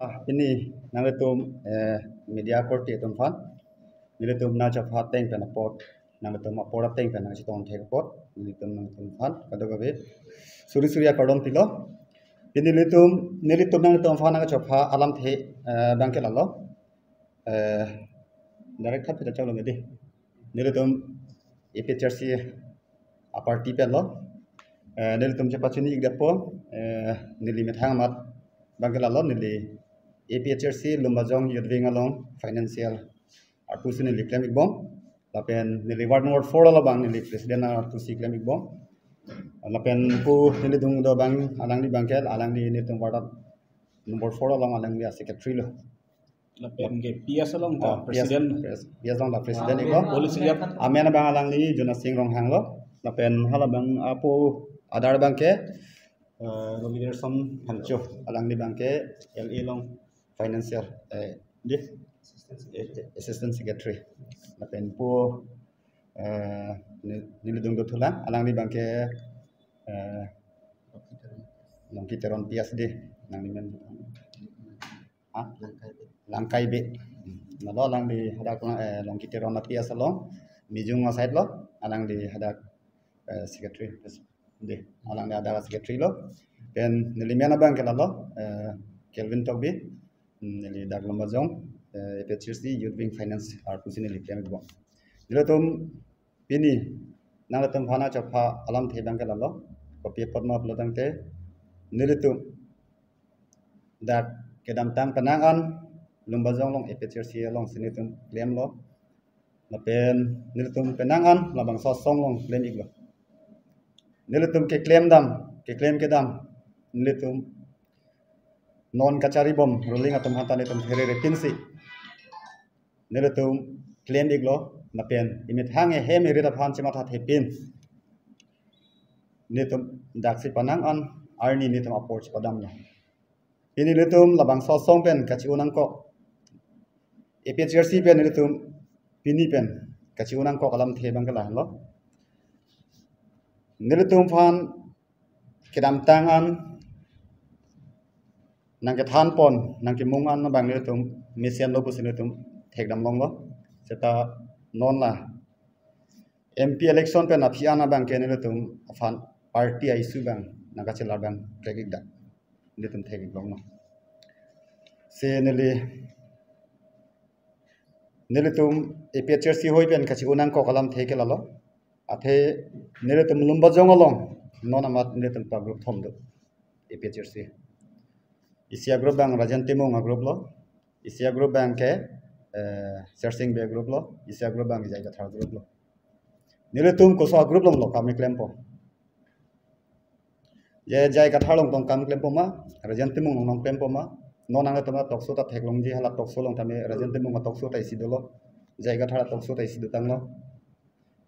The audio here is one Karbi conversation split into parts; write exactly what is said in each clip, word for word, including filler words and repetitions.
Ah, pini nanglitum, eh, media korte atum aphan, nelitum nangchepha ateng pen apot, nanglitum apor ateng pen nangchetong thek apot, nelitum nanglitum aphan kadokave suri suri akardom pilo. Pini nelitum, nelitum nanglitum aphan nangchepha alamthe, eh, abangke lalo. Eh, direct thap kita chalo ngedi. Nelitum A P H L C a-party pen lo. Eh, nelitum chepachini ik dapo, eh, neli methang amat abangke lalo, neli A P H L C Lumbajong Youth Wing along financial arpu si neli klem ikbom. Lapen neli ward number four along abang neli president arpu si klem ikbom. Lapen pu neli dung do abang alangli abangke, alangli nelitum ward number four along alangli a-secretary lo. Lapen ke P S along ta Ah, P S, president. P S, P S along ta president iklo. Police liap. Amen abang alangli Jonas Sing Ronghang lo. Lapen hala abang apo adar abangke, eh, Romiderson Phangcho. Alangli abangke L A along financial, eh, di, eh, assistant secretary. Lapen pu, eh, ni, neli dung do thulang, alangli abangke, eh, Longki Teron P S di, alangli amen. Ah, Langkai Bey. Langkai Bey. Hmm. Lalo alangli hadak, eh, Longki Teron a-P S along, Mijung a-side lo, alangli hadak, eh, secretary. Di, alangli hadak secretary lo. Then neli amen abangke lalo, eh, Kelvin Tokbi, hmm, neli dak Lumbajong, eh, A P H L C Youth Wing Finance arpu si neli klem ikbom. Nelitum pini nanglitum aphan nangchepha alamthe abangke lalo. Kopi apot ma pulo tangte, nelitum dak kedamtang penang an Lumbajong along A P H L C along si nelitum klemlo. Lapen nelitum penang an labangso asong along klem iklo. Nelitum keklem dam, keklem kedam, nelitum non kachari bom ruling atum aphan ta nelitum pherere pinsi nelitum klem iklo, lapen imethang ehem erit aphan chematha thepin nelitum daksi penang an arni nelitum apor chepadamlo. Pini nelitum labangso asong pen kachi-o nangkok, A P H L C pen nelitum pini pen kachi-o nangkok alamthe abangke lahelo. Nelitum aphan kedamtang an nangkethan pon, nangkemung an abang nelitum mesen lo pusi nelitum thekdam longlo. Seta non la M P election pen aphi an abangke nelitum aphan party a-issue abang nangkachelar abang thek ik dak, nelitum thek ik longlo. Si neli, nelitum A P H L C hoi pen kachi-o nangkok alamthe ke lalo. Athe nelitum Lumbajong along non amat nelitum pa group thom do A P H L C. Isi a-group abang Rajen Timung a-group lo. Isi a-group abangke, eh, Sersing Bey a-group lo. Isi a-group abang J I Kathar group lo. Nelitum koso a-group along lo kam keklempo? J I Kathar along tong kam keklempo ma, Rajen Timung along tong klempo ma? Non nangtum a-talk show ta theklongji, hala talk show along tame Rajen Timung a-talk show ta isi dolo, J I Kathar a-talk show ta isi dotanglo.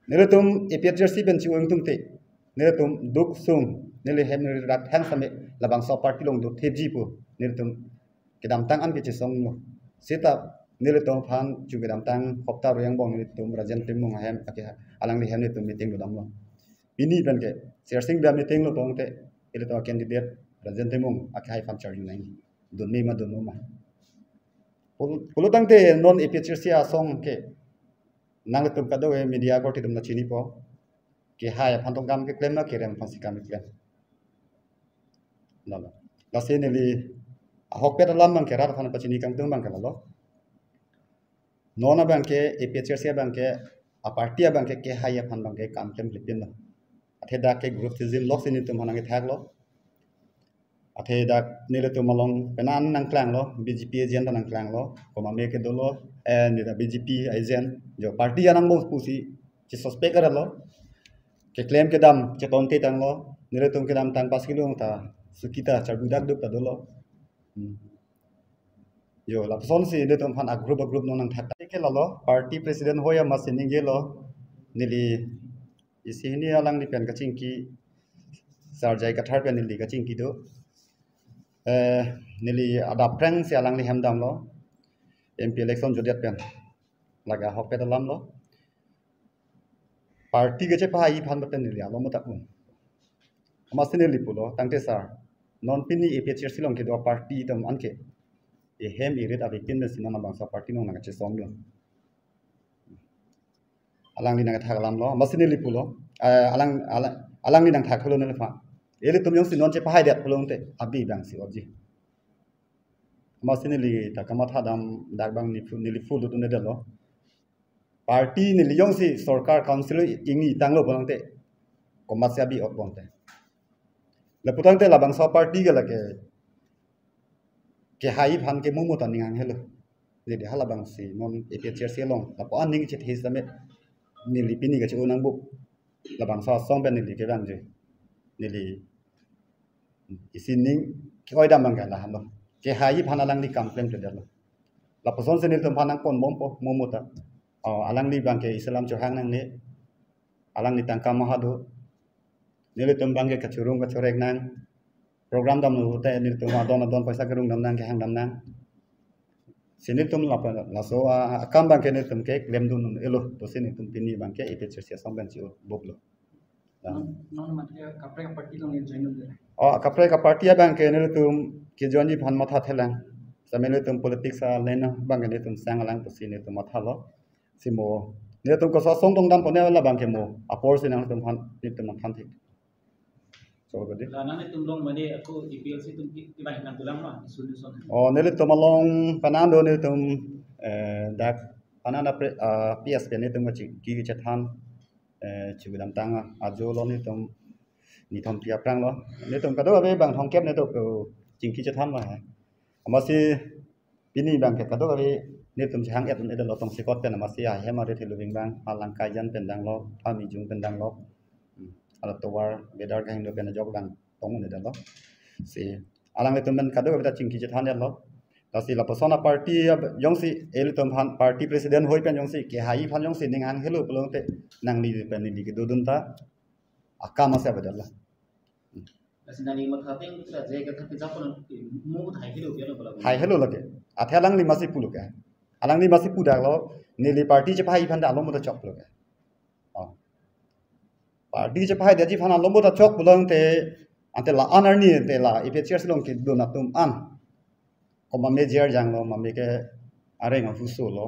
Nelitum A P H L C pen chi-o ingtungte, nelitum duk sung, neli hem neli rat hang same labangso party along do thepji pu nelitum kedamtang an kechesonglo. Seta nelitum aphan chu kedamtang hopta ro angbong nelitum Rajen Timung ahem ake alangli hem nelitum meeting dodamlo. Pini pen ke Sersing Bey a-meeting lo pon te, ilitum a-candidate Rajen Timung akehai aphan charju nangji. Dunme ma dunmo ma. Pul-, pulo tangte non A P H L C asong ke nangtum kadokave media korte atum ta chinipo. Kehai aphan tong kam keklem ma, kerem aphan si kam keklem. Lalo. Lasi neli ahokpet alam abangke rat aphan pachini kangtung abangke lalo. Non abangke A P H L C abangke a-party abangke kehai aphan abangke kam klemkle pinlo. Athe dak ke group season lok si nelitum aphan nangkethaklo. Athe dak nelitum along penang nangklanglo, B J P agent ta nangklanglo, komat me ke dolo, eh, neli ta B J P agent, jo party anang bom pusi, che suspect arlo, keklem kedam, chetongte tanglo, nelitum kedamtang Paskili along ta, suki ta, charbu dak duk ta dolo. Hmm. Jo, lapuson si nelitum aphan a-group a-group non nangthak. Ke lalo, party president hoi amat si ningjelo, neli isi hini alangli pen kachingki, Sar J I Kathar pen neli kachingki do. Eh, neli adap phrang si alangli hem damlo. M P election jodiat pen. Lake ahokpet alam lo. Party kechepahai aphan bapen neli alom ta un. Amat si neli pulo, tangte sir, non pini A P H L C along kedo a-party atum anke Ehem irit abikin pensi non labangso party along nangkachesong dun. Alangli nangthak alam lo, masi neli pulo. Eh, alang, alang, alangli nangthak thulo neliphan. Ilitum jongsi non chepahai det pulote, abi abang si oji. Masi neli ta kamatha dam dak abang neli pu, neli pulo tu nedetlo. Party neli jongsi sorkar council ingni tanglo pulote, komatsi abi ot bonte. Lapu tangte labangso party ke lake kehai aphan ke mumu ta ning hang helo. Neli halabangsi non A P H L C along lapu aning chethe same neli pini kache-o nang bu. Labangso asong pen neli kevang je. Neli isi ning ke-oi dam abang ke lahenlo. Kehai aphan alangli kam klemkledetlo. Lapusonsi nelitum aphan nangpon bompo mumu ta. Oh, alangli abang ke isi alam chohang nangne. Alangli tangka maha do. Nelitum abang ke kachorong kachorek nang. Program damlo te nelitum adon adon paisa kerung dam nang, kehang dam nang. Si nelitum lapa laso, ah, akam abang ke nelitum keklem dun elo, pusi nelitum pini abang ke A P H L C asong pen che-o boblo. Dan non, non mate kaprek party along join dun de. Oh, kaprek party abang ke nelitum kejoinji aphan matha thelang. Same nelitum politics a line abang ke nelitum sang alang pusi nelitum mathalo. Si mo nelitum koso asong tong dam pone labang ke mo apor si nangtum aphan, nelitum aphan thik. So, gede. La nanglitum along mane ako A P H L C atum ki, kevang nang pulang ma, solution. Oh, nelitum along penang do nelitum, eh, dak penang da pre, ah, P S P nelitum kachingki kachethan, eh, chibidam tang ajo lo nelitum nithom pi aphrang lo. Nelitum kadokave bang thomkep nelitum chingki chethan lo he. Amatsi pini abang ke kadokave nelitum chehang et un-edetlo tongsekot pen amatsi ahem arit helo ving abang, alang kajan pen danglo, amijung pen danglo. Hmm. Ala tovar bedar kahingno pen ajok abang tong un-edetlo. Si alanglitum pen kadokave ta chingki chethan detlo. Lasi lapuson a party ab-, jongsi ilitum aphan party president hoi pen jongsi kehai aphan jongsi ning hang helo pulote nangli pen neli kedodun ta akam ase abedetlo. Lasi nangli matha ateng sa je ka thak japon mu hai helo ke lo bala. Hai helo lake. Athe alangli masi pulo ke. Alangli masi pudaklo, neli party chepahai aphan ta alombo ta chok pulo ke. Oh. Party chepahai detji aphan alombo ta chok pulote, ante la-an arni ante la A P H L C along kedun atum an. Koma major janglo, mame ke areng ahuso lo.